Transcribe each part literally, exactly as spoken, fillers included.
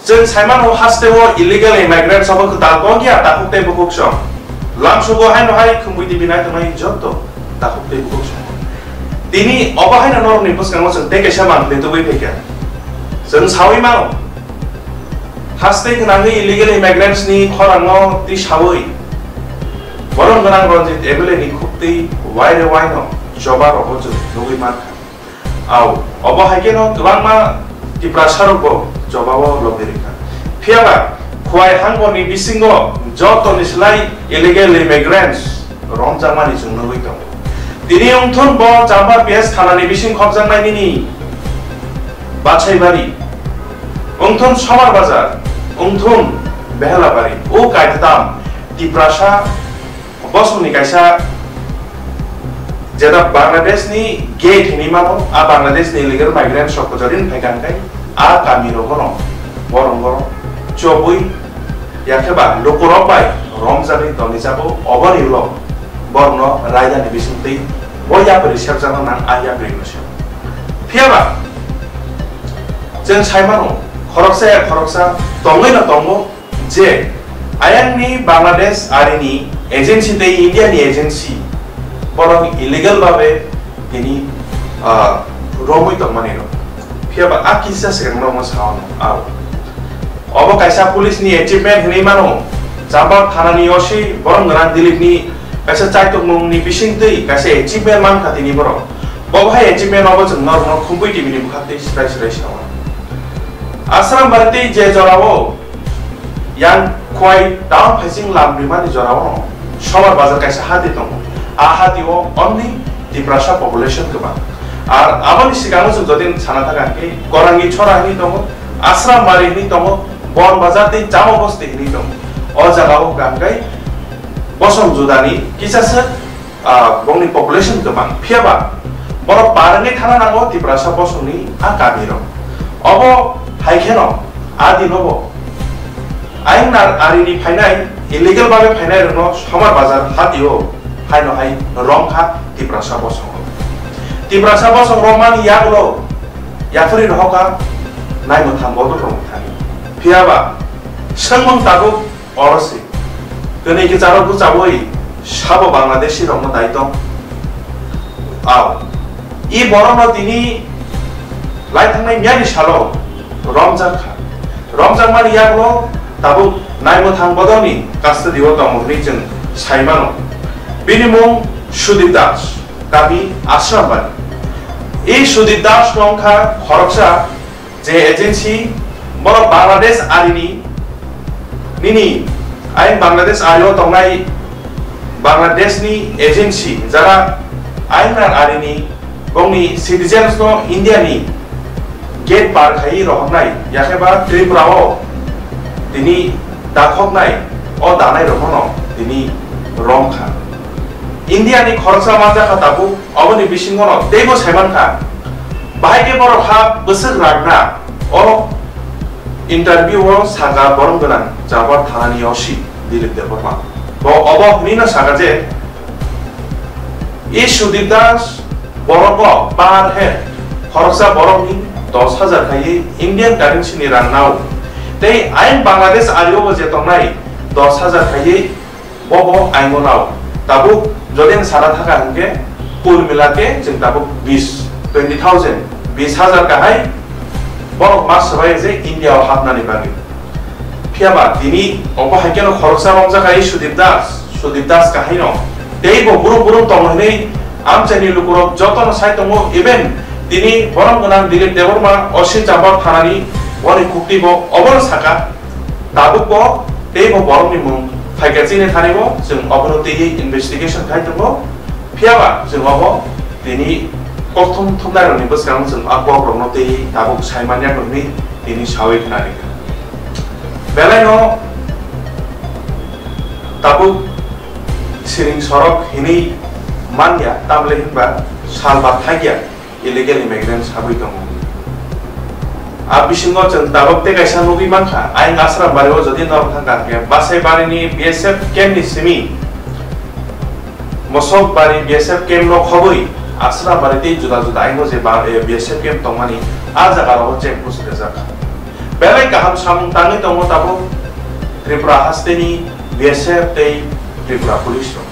Chwng saimano, haste o illegal immigrants obo kwtal tongya takhuk tei bukhuk song. Lamsugo haino hai khumui twi binai tongnai joto takhuk tei bukhuk song. Tini obo haino norokni bwskango chwng tei kaisa manthli tubui phaikha. Chwng saui mano, haste gwnangwi illegal immigrants ni khorangno twi saui borom gwnang Ranjit M L A ni khuktwi waire waino choba rogo chwng nugui mankha. Au, obo hai kheno kwbangma Tiprasa rokbo chobao logi rikha. Phiyaba Khwai Hangbor ni bisingo joto ni slai illegal immigrants romjakmani chwng nugui tongo. Tini wngthun bo Chamba P S thana ni bising khopjaknai nini Bachaibari, wngthun Somar Bazar, wngthun Behelabari, o kaitwtam Tiprasa bosongni kaisa jeta Bangladesh ni gate hinwi mano, a Bangladesh ni illegal migrants rok kojorin phaikha hwnkhe a kami rogono borok chobwi yakheba lukurok bai romjagwi tonijago, oboni ulo borokno raidani bisingtwi bo yapri sepjakna nang a yapri no se. Phiyaba chwng saimano khoroksa ya khoroksa tongwi no tongo, je ayangni Bangladesh arini agency tei India ni agency borok illegal babe tini, ah, romwi tongmani rok. Phiyaba a kisa second no omo sao no aro. Obo kaisa police ni achievement hinwi mano. Chamba thana ni O C borok gwnang Dilip ni kaisa chaitokmung ni bising twi kaisa achievement mankha tini borok. Bo hai achievement obo chwng norok no Khumpui T V ni bwkhak twi swrai swrai sao. Asram Bari tei je jorao Yang Khwai town facing lam rimani jorao no Somar Bazar kaisa hati tongo. A hati o only Tiprasa population kwbang. Ar aboni sikango chwng jodi sana thaka hwnkhe Korangi Chora hinwi tongo, Asram Bari hinwi tongo, Bon Bazar tei Chama Bosti hinwi tongo. O jagao hwnkha hwnkhe bosong judani kisa swk ah, bongni population kwbang, phiyaba borok par wngwi thana nango Tiprasa bosongni a kamirok. Obo hai kheno a dinobo ayang nar arini phainai, illegal babe phainai rokno Somar Bazar hatio haino hai romkha Tiprasa bosong. Tiprasa bosong romani yagulo yaphuri rohoka naimwthang bodol romwi thani. Phiyaba swngmung tabuk Oro se. Kwnwi kwcharo bwchabwi sabo Bangladeshi rokno dai tong. Ao. I borokno tini lai thangnai miyani salo romjak kha. Romjakmani yagulo tabuk naimwthang bodolni custody o tongo hwnwi chwng sai mano. Bini mung Sudip Das, kami Ashrambari. I Sudip Das no wngkha khoroksa je agency, borok Bangladesh arini, nini ayang Bangladesh ario tongnai Bangladesh ni agency, jara ayang nar arini, bongni citizens no India ni gate par khai rohornai, yakheba Tripura o tini dakhoknai, o danai rohorno tini romkha. India ni khoroksa manjakha tabuk, oboni bisingono teibo saimankha. Bahai khe borok ha bwswk ragna o interview o saka borom gwnang Jabar thanani O C Dilip Debbarma. Bo obo hwnwi no saka je, "I Sudip Das borok o per head khoroksa borok ni dos hajar khaiwi Indian currency ni rang nao. Tei ayang Bangladesh ario bo je tongnai dos hajar khaiwi Bobo aingo nao. Tabuk jodeng sana thaka hwnkhe kul mila khe chwng tabuk bis, twenty thousand, bis hajar kahai borok ma swbai je India o hapnani bagwi. Phiyaba tini obo hai kheno khoroksa romjak hai Sudip Das, Sudip Das kahai no. Tei bo burung burung tongo hinwi amchaini lukurok jotono sai tongo, even tini borom gwnang Dilip Debbarma O C Chambor thanani boni khuktwi bo obono saka. Tabuk bo tei bo borokni mung phaikha chini thani bo chwng obono twiwi investigation khai tongo. Phiyaba chwng obo tini kokthum thumnairokni bwskango chwng a kokrokno twiwi tabuk saimanya hwnwi tini sawi khna rikha. Belaino tabuk siring sorok hinwi manya, tamle hinba salba thakya. Illegal immigrant sabwi tongo. A bisingo chwng tabuk tei kaisa nugwi mankha, ayang Asram bari o jodi norok thangkha hwnkhe Basai bari ni B S F camp ni simi Mosok bari B S F camp no khobwi Asram bari tei juda juda ayang o je ba-, eh, B S F camp tongmani a jaga rogo check post rwjak kha. Belai kaham samung tangwi tongo tabuk Tripura hasteni B S F tei Tripura Police rok.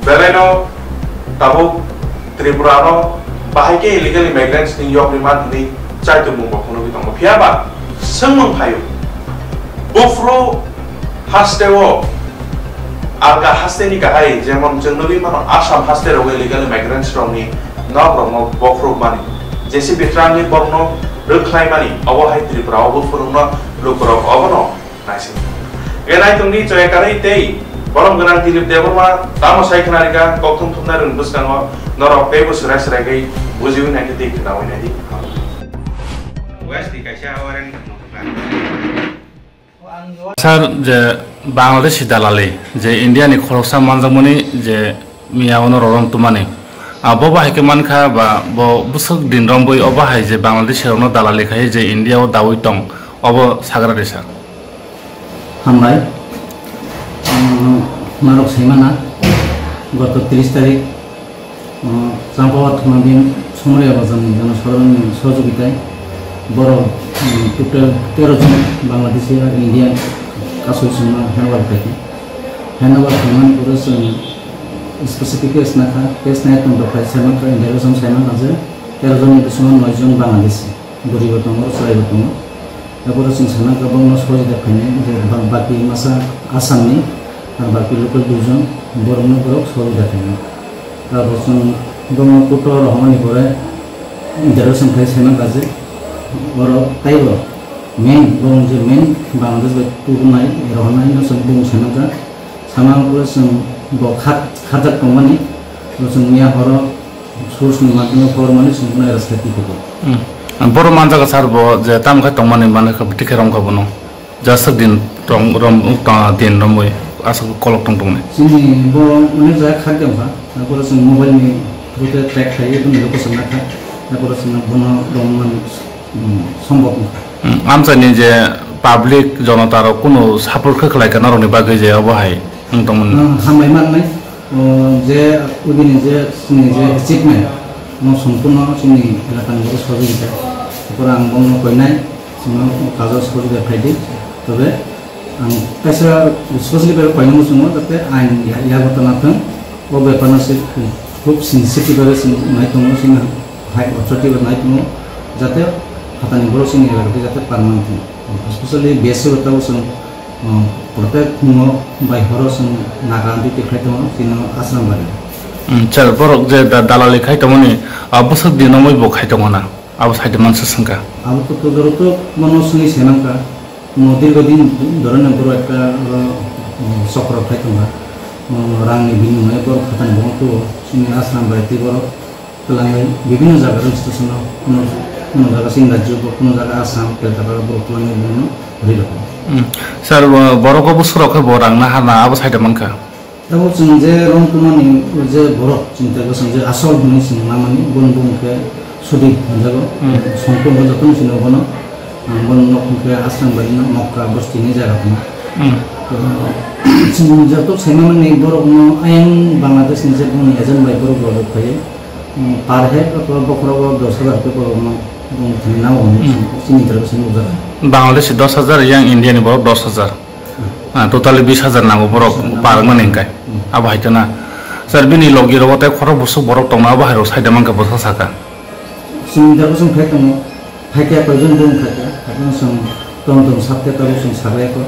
Belaino tabuk Tripura no bahai khe illegal immigrants ni yokni man hwnwi chaitumung bo phunugwi tongo. Phiya ba swngmung phaio, buphuru hasteo alka hasteni kahai, jemon chwng nugwi mano Assam haste rogo illegal immigrants rokni nok rokno bokhorok mani, J C B truck ni borokno rwkhlai mani, obo hai Tripura o buphuru no lukurok obono naising. Enai tongdi Joya Kanai tei borom gwnang Dilip Debbarma tamo sai khwnarikha kokthum thumnai rwni bwskango norok teibo swrai swrai khe bujiwi naidi tei khwnawi naidi. West ni kaisa wareng. Sir, je Bangladeshi dalali je India ni khoroksa manjakmani je miya ono rorom tumani. Ah, bo bahai khe mankha ba bo bwswk din rombwi o bahai je Bangladeshi rokno dalali khai je India o dawi tong, obo sagra de sir. Hambai. Umm, narok saimana, goto tris tarik, umm, Champawat Thumabin Somriya Bazarni jonosadharonni sohojogitay borok, umm, total tero jon Bangladeshi ar Indian kasui songno handover khaikha. Handover khaimani pore chwng specific case nakha, case nai tong dokha, saimankha, interrogation saimankha je tero jonni bisingo noi jon Bangladeshi. Bwrwibo tongo, chwraibo tongo. Abo chwng sana kha bongno sohojita khainai, je ba-, baki masa Assamni, ar baki local duijon borokno borok sohojita khainai. Abo chwng bongno court-o rohormani pore interrogation khai sana kha je oro taibo main, bong je main Bangladesh bai tubunai, rohornai no chwng bung sana kha. Sama pore chwng bo khat-, kharjak tongmani, bo chwng miya horo source ni madhyamo khobor mani chwng bono arrest khai tongkha. Hmm. Borok manjago sir bo je tamo khe tongmani mane khe bwtwi khe romkha bono. Jaswk din tong rom, ta din romwi aswk kolok tong tongni. Chini bo onek jaga khak tongkha, ta pore chwng mobile ni through khe track khlaiwi bono location nakha, ta pore chwng bono rommani, hmm, sombok wngkha. Hmm, amchaini je public jonota rok kunu support khe khlai kha norokni bagwi je obo hai wng tongmani. Hmm, hambai mannai. O je ubini je chini je achievement, no sompurno chini elakani borok sohojogita. Taphore ang bono koinai, chwngno kajo sohojogita khaidi. Tobe ang kaisa specially bebak koinai muchungo, jate ain ya-, yago tana thwng, o bepar no se khub sensitive bhabe chwng nai tongo, chini high authority bai nai tongo, jate phatani borok chini elakati jate permanent thwng. Especially B S F o tabuk chwng, uh, protect thwngmo bai horo chwng naga duty khai tongo, chini Asrambari. Hmm, sir, borok je da-, dalali khai tongmani, ah, bwswk din romwi bo khai tongo na? Abo side mansa swngkha. Abo to, to joro to mano swngwi se nangkha. Mo dirgho din dhorone borok ekta, uh, uh, chokro khai tongkha. Uh, rangni binimoye borok phatani borok to chini Asrambari tei borok Twlangwi bibinno jaga registration o, kuno, kuno jaga Chin rajyo bo, kuno jaga Assam, Kolkata o borok twlangwi bini no ri rokha. Hmm. Sir, bo-, borok o bwswk rok khe bo rang na ha na abo side mankha? Abo chwng je rong tumani je borok chini tei bwswng je asol hwnwi chwng namani, bono bumung khe Sudip hwnjago. Hmm. Songkun bo jotono sino bono, ah, bono nok hwnkhe Asrambari no Mokka bosti hinwi jaga tongo. Hmm. To, chwng joto saimani borok no ayang Bangladesh ni je boni agent bai borok rok phaiwi. Hmm, per head o to bokhorogo dos hajar khe borokno bumung thani nangmani, hmm, chini interpretation nukjak. Bangladeshi dos hajar, yang India ni borok dos hajar. Hmm. Ah, totally bis hajar nango borok. Bis hajar nango. Parwkmani hwnkhe. Hmm. Abo hai kheno. Sir, bini logi rogo tei khorok bwswk borok tongma abo hai rok side mankha bwsa saka. Chini interpretation khai tongo. Phaikha koijon bumung phaikha, phaikha chwng tong tong sakte tabuk chwng sabai kho,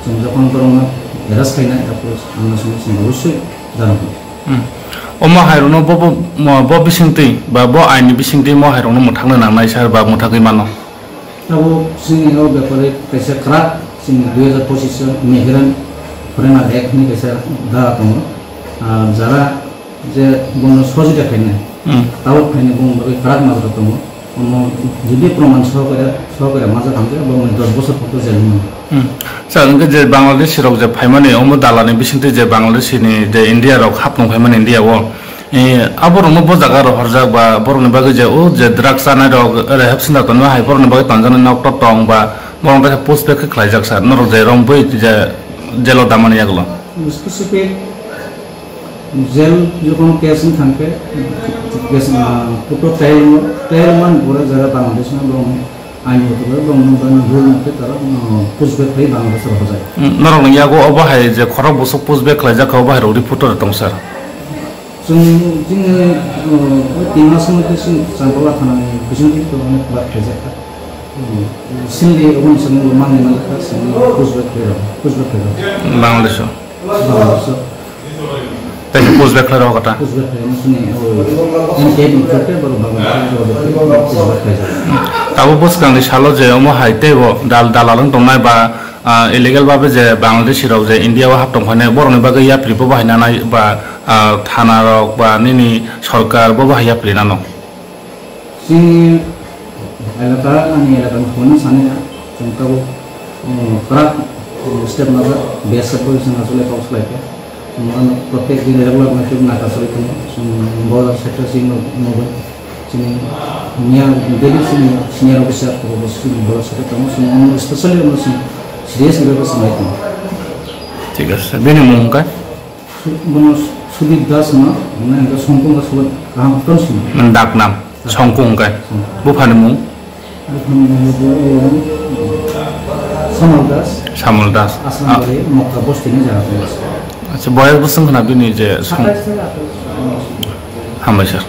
chwng jokhon borokno arrest khainai, tapos ang no chwng chwng obosoi janokno. Hmm. Omo hai rokno bo, bo, mo, bo bisingtwi ba bo ain ni bisingtwi mo hai rokno mwthakna nangnai sir ba mwthagwi mano. Tabuk chini o bepare kaisa kwrak chini dui hajar pochis o migrant foreigner act hinwi kaisa dhara tongo. Ah, jara je bono sojita khainai, hmm, tabuk khainai bono bagwi kwrak majra tongo. Omo jodi proman sohokare, sohokare majak hwnkhe bono dos bosor porjonto jel wngmano. Hmm. Sir, hwnkhe je Bangladeshi rok je phaimani, omo dalani bisingtwi je Bangladeshi ni je India rok hapnung phaimani India o, eh, aborokno bo jaga rohorjak ba borokni bagwi je o je drugs chanai rok rehab center tonwi hai borokni bagwi tonjaknai nok tok tong ba borokno post back khe khlaijak sir, norok je romwi je jelo damani yagulo. Specific Jail jokhon case wng thang khe, case, ah, court o trial wngmo, trial wngmani pore jara Bangladesh no borok Ani botogo bong bong bong hul mate tara, uh, push back khlai Bangladesh rok hojai. Mm, norok ni yago obo hai je khorok busuk push back khlai jak kha, obo hai rok reporter tong sir. Chwng, chini, uh, o tin mas mate chwng Champola thana ni bising to onek bar khlai jak kha. Hmm. Sini obo ni simi mangni man kha, sini push back khlai rok, push back khlai rok. Bangladesh o. Bangladesh o. Tei push back khlai rok kata. Push back khlai rok sini, o, M K ni khe borok Bangladesh o push back khlai rok. Tabo bwskang ni salo je omo hai tei bo dal-, dalal wng tongnai ba, ah, illegal babe je Bangladeshi rok je India o hap tong phainai borok ni bagwi yapri bo bahai nanai ba, ah, thana rok ba nini sorkar bo bahai yapri nano. Chini elaka, ani elaka ni phone sani ya, chwng tabuk, um, kwrak, um, step najak, B S F bo chwng achole kok salai khe. Chwng ano protek din regular na chwng naka salai tongo, chwng border sector chini no, no bai. Chini niya, daily chini senior officer ko bo chini border sector tongo, chwng ano specially ano chwng serious ni bagwi sanai tongo. Thik ase, bini mung khe? Su-, bono Sudip Das no, mane hwnkhe Songkung Sudip kaham ton sini. Mane dak nam, Songkung hwnkhe. Songkung. Buphani mung? Buphani mung bo, eh, Samal Das. Samal Das. Aslam Ah. Bari, Mokka Bosti ni jaga tong. Acha, boyas bwswng khna bini je Song-, Satais se atais. Hambai sir.